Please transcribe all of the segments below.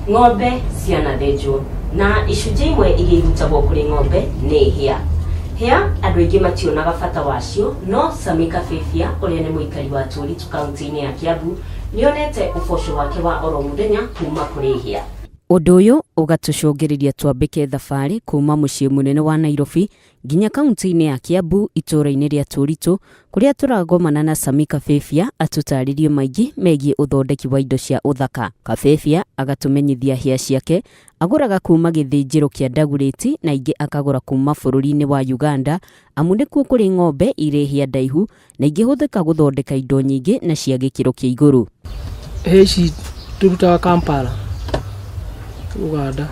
Ng'ombe cianathĩnjwo na icunjĩ imwe iria irutagwo kũrĩ ng'ombe nĩ hĩa. Hĩa andũ aingĩ mationaga bata wacio no Sammy Kabĩbia ũrĩa nĩ mũikari wa Tũritu kaũntĩ-inĩ ya Kiambu nĩonete ũboco wake wa oro mũthenya kuma kũrĩ hĩa. Ũndũ ũyũ ũgatũcũngĩrĩria twambĩke thabarĩ kuma mũciĩ mũnene wa Nairobi nginya kaunti-inĩ ya Kiambu itũũra-inĩ rĩa Tũritũ kũrĩa tũragomana na Sammy Kabĩbia atũtarĩrie maingĩ megiĩ ũthondeki wa indo cia ũthaka. Kabĩbia agatũmenyithia hĩa ciake agũraga kuma gĩthĩnjĩro kĩa Dagoretti na ingĩ akagũra kuma bũrũri-inĩ wa Uganda amu nĩkuo kũrĩ ng'ombe irĩ hĩa ndaihu na ingĩhũthĩka gũthondeka indo nyingĩ na cia gĩkĩro kĩa igũrũ. Hĩa ici tũrutaga Kampala, Uganda.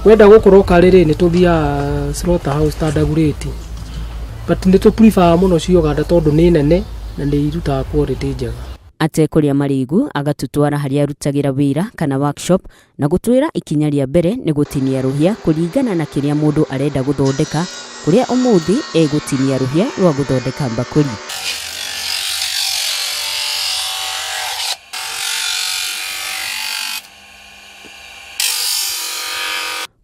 Wenda gũkũ locally rĩ, nĩ tũthiaga slaughter house ta Dagoretti. But nĩ tũ prefer mũno cia Uganda tondũ nĩ nene na nĩ irutaga quality njega. Atekũrĩa marĩgu agatũtwara harĩa arutagĩra wĩra kana workshop na gũtwĩra ikinya rĩa mbere nĩ gũtinia rũhĩa kũringana na kĩrĩa mũndũ arenda gũthondeka, kũrĩa ũmũthĩ egũtinia rũhĩa rwa gũthondeka mbakũri.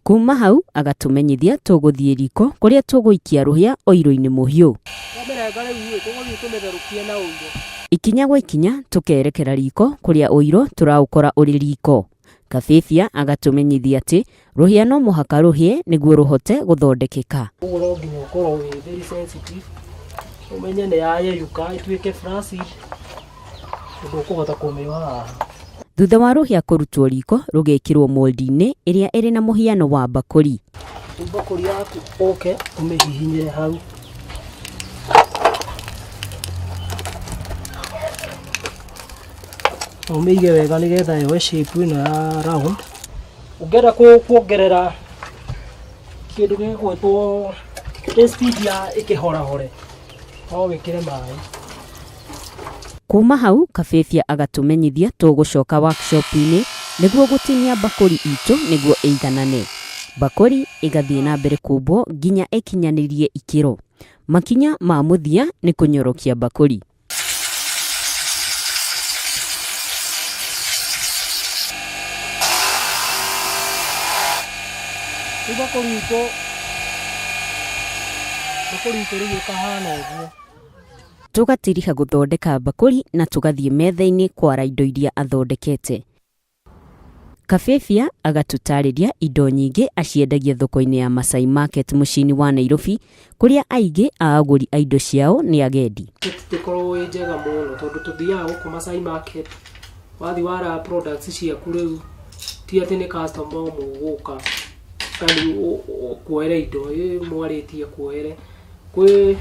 Kuma hau agatũmenyithia tũgũthiĩ riko kũrĩa tũgũikia rũhĩa ũirũ-inĩ mũhiũ. Twamĩrenga rĩu ĩ, tũgũthiĩ tũmĩtherũkie na ũiro. Ikinya gwa ikinya tũkerekera riko kũrĩa ũiro tũraũkora ũrĩ riko. Kabĩbia agatũmenyithia atĩ rũhĩa no mũhaka rũhĩe nĩguo rũhote gũthondekeka. Ũguo no nginya ũkorwo wĩ very sensitive, ũmenye nĩ yayeyũka ĩtuĩke flaccid, ũndũ ũkũhota kũmĩoha haha. Thutha wa rũhĩa kũrutwo riko rũgekĩrwo mold-inĩ ĩrĩa ĩrĩ na mũhiano wa mbakũri. Rĩu mbakũri yaku ũke ũmĩhihinyĩre hau. Ũmĩige wega nĩgetha yoe shape ĩno ya round. Ũngĩenda kuongerera kĩndũ gĩgwĩtwo speed ya ĩkĩhorahore, no wĩkĩre maĩ. Kuma hau Kabĩbia agatũmenyithia tũgũcoka workshop-inĩ nĩguo gũtinia mbakũri itũ nĩguo ĩiganane. Mbakũri ĩgathiĩ na mbere kũmbwo nginya ĩkinyanĩrie ikĩro. Makinya ma mũthia nĩ kũnyorokia mbakũri. Rĩu mbakũri itũ mbakũri itũ rĩu ĩkahana ũguo. Tũgatiriha gũthondeka mbakũri na tũgathiĩ metha-inĩ kwara indo iria athondekete. Kabĩbia agatũtarĩria indo nyingĩ aciendagia thoko-inĩ ya Masai Market mũciĩ-inĩ wa Nairobi kũrĩa aingĩ a agũri a indo ciao nĩ agendi. Ĩkoragwo ĩ njega mũno tondũ tũthiaga gũkũ Masai Market, wathiĩ wara products ciaku rĩu ti atĩ nĩ customer ũmwe ũgũka yani ũkuoere indo, ĩ mwarĩtie akuoere. Kwĩ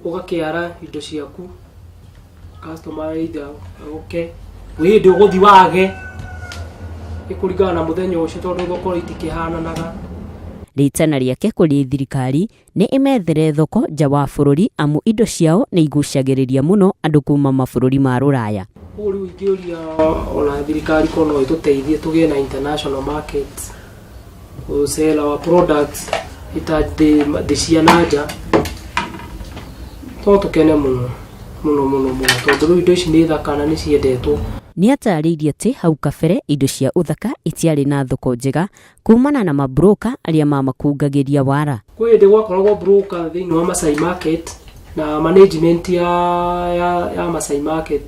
ũgakĩara indo ciaku customer either oke gwĩ hĩndĩ ũgũthiĩ wage nĩ kũringana na mũthenya ũcio tondũ thoko itikĩhananaga. Rĩtana rĩake kũrĩ thirikari nĩ ĩmethere thoko nja wa bũrũri amu indo ciao nĩ igucagĩrĩria mũno andũ kuma mabũrũri ma rũraya. Koguo rĩu ingĩũria ona thirikari korwo no ĩtũteithie tũgĩe na international market gũ sell our products ita thĩ cia na nja no tũkene mũno mũno mũno mũno tondũ rĩu indo ici nĩ thaka na nĩ ciendetwo. Nĩ atarĩirie atĩ hau kabere indo cia ũthaka itiarĩ na thoko njega kumana na mabroka arĩa mamakungagĩria wara. Kwĩ hĩndĩ gwakoragwo broker thĩinĩ wa Masai Market na management ya Masai Market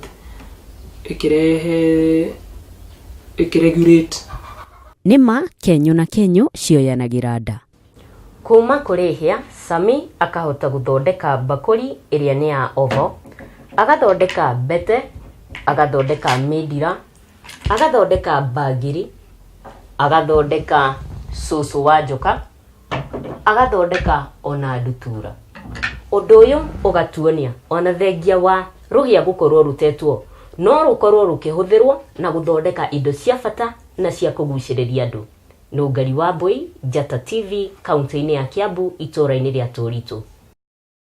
ĩkĩrehe ĩkĩregulate. Nĩ ma kenyũ na kenyũ cioyanagĩra nda. Kuma kũrĩ hĩa, Sammy akahota gũthondeka mbakũri ĩrĩa nĩ ya oval, agathondeka mbete, agathondeka mindira, agathondeka mbangiri, agathondeka cũcũ wa njoka, agathondeka ona ndutura. Ũndũ ũyũ ũgatuonia ona thengia wa rũhĩa gũkorwo rũtetwo, no rũkorwo rũkĩhũthĩrwo na gũthondeka indo cia bata na cia kũgucĩrĩria andũ. Nũngari Wambũi, Njata TV, kaunti-inĩ ya Kiambu, itũũra-inĩ rĩa Tũritũ.